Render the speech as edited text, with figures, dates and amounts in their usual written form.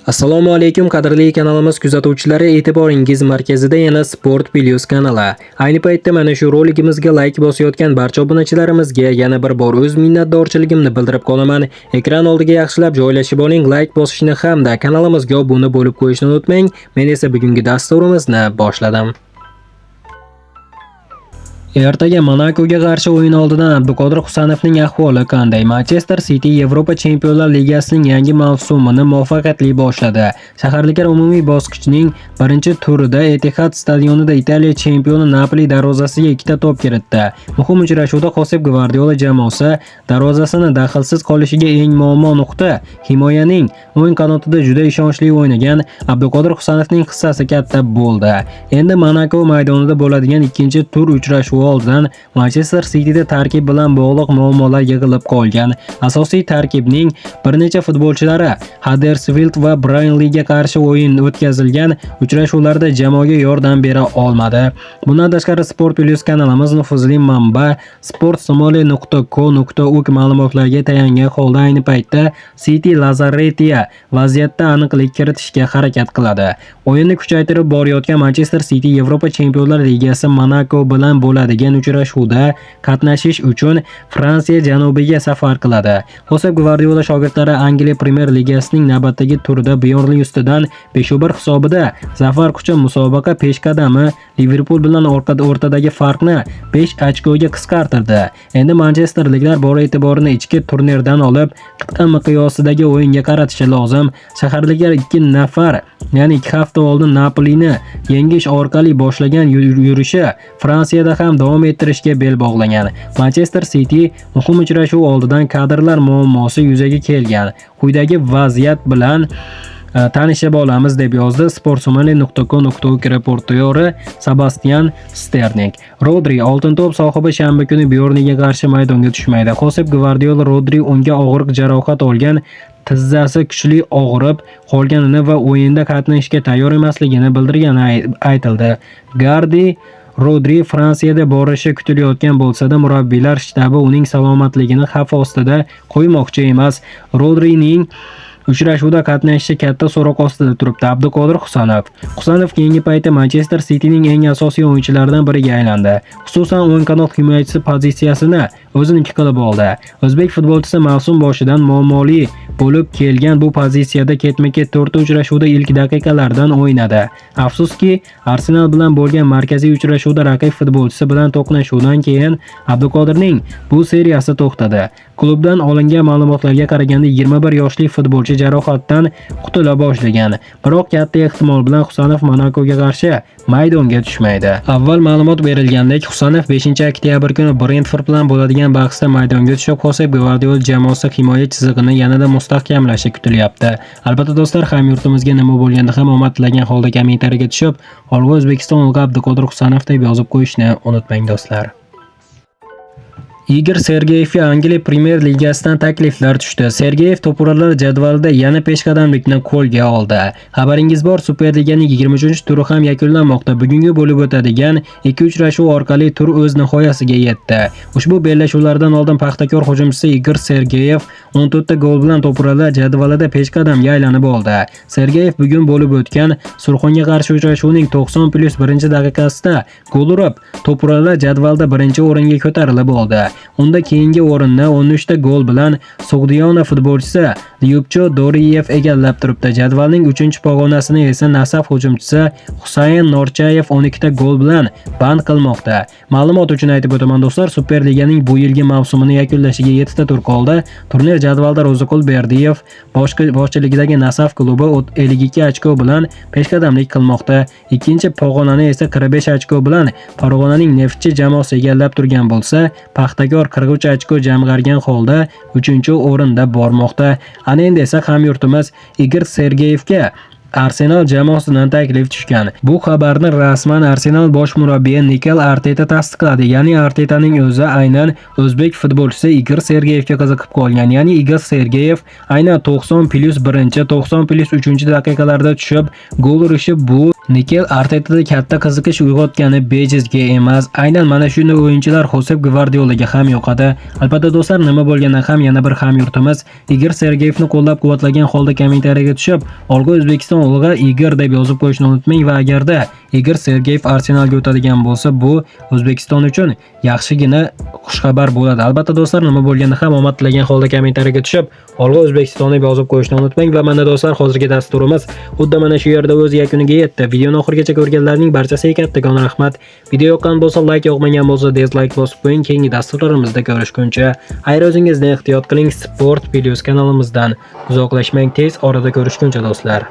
Assalomu alaykum, qadrli kanalimiz kuzatuvchilari, e'tiboringiz markazida yana Sport Plus kanali. Ayni paytda mana shu roligimizga like bosayotgan barcha obunachilarimizga yana bir bor o'z minnatdorchiligimni bildirib qolaman. Ekran oldiga yaxshilab joylashib oling, like bosishni hamda kanalimizga obuna bo'lib qo'yishni unutmang. Men esa bugungi dasturimizni boshladim. Ertaga Monakoga qarshi o'yin oldidan Abduqodir Husanovning ahvoli qanday? Manchester City Yevropa Chempionlar Ligasining yangi mavsumini muvaffaqiyatli boshladi. Shaharliklar umumiy bosqichning birinchi turida Etihad stadionida Italiya chempioni Napoli darvozasiga ikkita to'p kiritdi. Muhim uchrashuvda Xosep Gvardiola jamoasi darvozasini daxlsiz qolishiga eng muammo nuqta himoyaning o'ng qanotida juda ishonchli o'ynagan Abduqodir Husanovning hissasi katta bo'ldi. Endi Monako maydonida bo'ladigan ikkinchi tur uchrashuvi oldidan Manchester Cityda tarkib bilan bog'liq muammolar yig'ilib qolgan. Asosiy tarkibning bir necha futbolchilari Huddersfield va Burnleyga qarshi o'yin o'tkazilgan uchrashuvlarda jamoaga yordam bera olmadi. Bundan tashqari, Sport Plus kanalimiz nufuzli manba sportsomoli.co.uk ma'lumotlariga tayangan holda ayni paytda City Lazaretiya vaziyatda aniqlik kiritishga harakat qiladi. O'yinni kuchaytirib borayotgan Manchester City Yevropa Chempionlar Ligasi Monako bilan bo'ladigan uchrashuvda qatnashish uchun Fransiya janubiga safar qiladi. Xosep Gvardiola shogirdlari Angliya Premyer Ligasining navbatdagi turida Burnley ustidan 5-1 hisobida zafar quchib, musobaqa peshqadami Liverpool bilan o'rtadagi farqni 5 ochkoga qisqartirdi. Endi manchesterliklar bor e'tiborini ichki turnirdan olib, qit'a miqyosidagi o'yinga qaratishi lozim. Shaharliklar 2 nafar, ya'ni 2 hafta oldin Napolini yengish orqali boshlagan yurishi Fransiyada ham davom ettirishga bel bog'lagan. Manchester City muhim uchrashuv oldidan kadrlar muammosi yuzaga kelgan. Quyidagi vaziyat bilan tanishib olamiz, deb yozdi sportsomali.co.uk reportyori Sebastian Sternik. Rodri, oltin to'p sohibi, shanba kuni Burnleyga qarshi maydonga tushmaydi. Xosep Gvardiola Rodri unga og'ir jarohat olgan tizzasi kuchli og'rib qolganini va o'yinda qatnashishga tayyor emasligini bildirgani aytildi. Gardi Rodri Fransiyada borishi kutilayotgan bo'lsa-da, murabbiylar shtabi uning salomatligini xavf ostida qo'ymoqchi emas. Rodrining uchrashuvda qatnashishi katta so'roq ostida turibdi. Abduqodir Husanov. Husanov keyingi paytda Manchester Cityning eng asosiy o'yinchilaridan biriga aylandi. Xususan, o'ng qanot himoyachisi pozitsiyasini o'ziniki qilib oldi. O'zbek futbolchisi mavsum boshidan muammoli bo'lib kelgan bu pozitsiyada ketma-ket 4 uchrashuvda ilk daqiqalardan o'ynadi. Afsuski, Arsenal bilan bo'lgan markaziy uchrashuvda raqib futbolchisi bilan to'qnashuvdan keyin Abduqodirning bu seriyasi to'xtadi. Klubdan olingan ma'lumotlarga qaraganda, 21 yoshli futbolchi jarohatdan qutula boshlagan. Biroq katta ehtimol bilan Husanov Monakoga qarshi maydonga tushmaydi. Avval ma'lumot berilgandek, Husanov 5-oktyabr kuni Brentford bilan bo'ladigan bahsda maydonga tushib, Xosep Gvardiola jamoasi himoya chizig'ini yanada mustahkamlashi kutilyapti. Albatta, do'stlar, hamyurtimizga nima bo'lganda ham omad tilagan holda kommentariyaga tushib, "Olg'a O'zbekiston, olg'a Abduqodir Husanov" deb yozib qo'yishni unutmang, do'stlar. Igor Sergeyevga Angliya Premyer Ligasidan takliflar tushdi. Sergeyev to'purarlar jadvalida yana peshqadamlikni qo'lga oldi. Xabaringiz bor, Superliganing 23-turi ham yakunlanmoqda. Bugungi bo'lib o'tadigan ikki uchrashuv orqali tur o'z nihoyasiga yetdi. Ushbu bellashuvlardan oldin Paxtakor hujumchisi Igor Sergeyev 14 ta gol bilan to'purarlar jadvalida peshqadamga aylanib oldi. Sergeyev bugun bo'lib o'tgan Surxonga qarshi uchrashuvning 90 + 1-daqiqasida gol urib, to'purarlar jadvalida birinchi o'ringa ko'tarilib oldi. Unda keyingi o'rinni 13 ta gol bilan Sug'diyona futbolchisi Lyubcho Doriyev egallab turibdi. Jadvalning 3-pog'onasini esa Nasaf hujumchisi Husayn Norchayev 12 ta gol bilan band qilmoqda. Ma'lumot uchun aytib o'taman, do'stlar, Superliganing bu yilgi mavsumini yakunlashiga 7 ta tur qoldi. Turnir jadvalida Ro'ziqul Berdiyev boshchiligidagi Nasaf klubi 52 ochko bilan peshqadamlik qilmoqda. Ikkinchi pog'onani esa 45 ochko bilan Farg'onaning Neftchi jamoasi egallab turgan bo'lsa, Paxtakor 43 ochko jamg'argan holda 3-o'rinda bormoqda. Ana endi esa hamyurtimiz Igor Sergeyevga Arsenal jamoasidan taklif tushgan. Bu xabarni rasman Arsenal bosh murabbiyi Mikel Arteta tasdiqladi. Ya'ni Artetaning o'zi aynan o'zbek futbolchisi Igor Sergeyevga qiziqib qolgan. Ya'ni Igor Sergeyev aynan 90 plus 1, 90 plus 3 daqiqalarda tushib gol urishi bu Mikel Artetada katta qiziqish uyg'otgani bejizga emas. Aynan mana shunday o'yinchilar Josep Gvardiolaga ham yoqadi. Albatta do'stlar, nima bo'lganda ham yana bir hamyurtimiz Igor Sergeyevni qo'llab-quvvatlagan holda kommentariyaga tushib, "Olg'a O'zbekiston, olg'a Igor" deb yozib qo'yishni unutmang va agarda Igor Sergeyev Arsenalga o'tadigan bo'lsa, bu O'zbekiston uchun yaxshigina xushxabar bo'ladi. Albatta do'stlar, nima bo'lganda ham omad tilagan holda kommentariyaga tushib, "Olg'a O'zbekiston" deb yozib qo'yishni unutmang va mana do'stlar, hozirgi dasturimiz xuddi mana shu yerda o'z yakuniga yetdi. Videoni oxirigacha ko'rganlarning barchasiga kattakon rahmat. Video yoqqan bo'lsa like, yoqmagan bo'lsa dislike bosib qo'ying. Keyingi dasturlarimizda ko'rishguncha xayr, o'zingizni ehtiyot qiling. Sport Plus kanalimizdan uzoqlashmang. Tez orada ko'rishguncha do'stlar.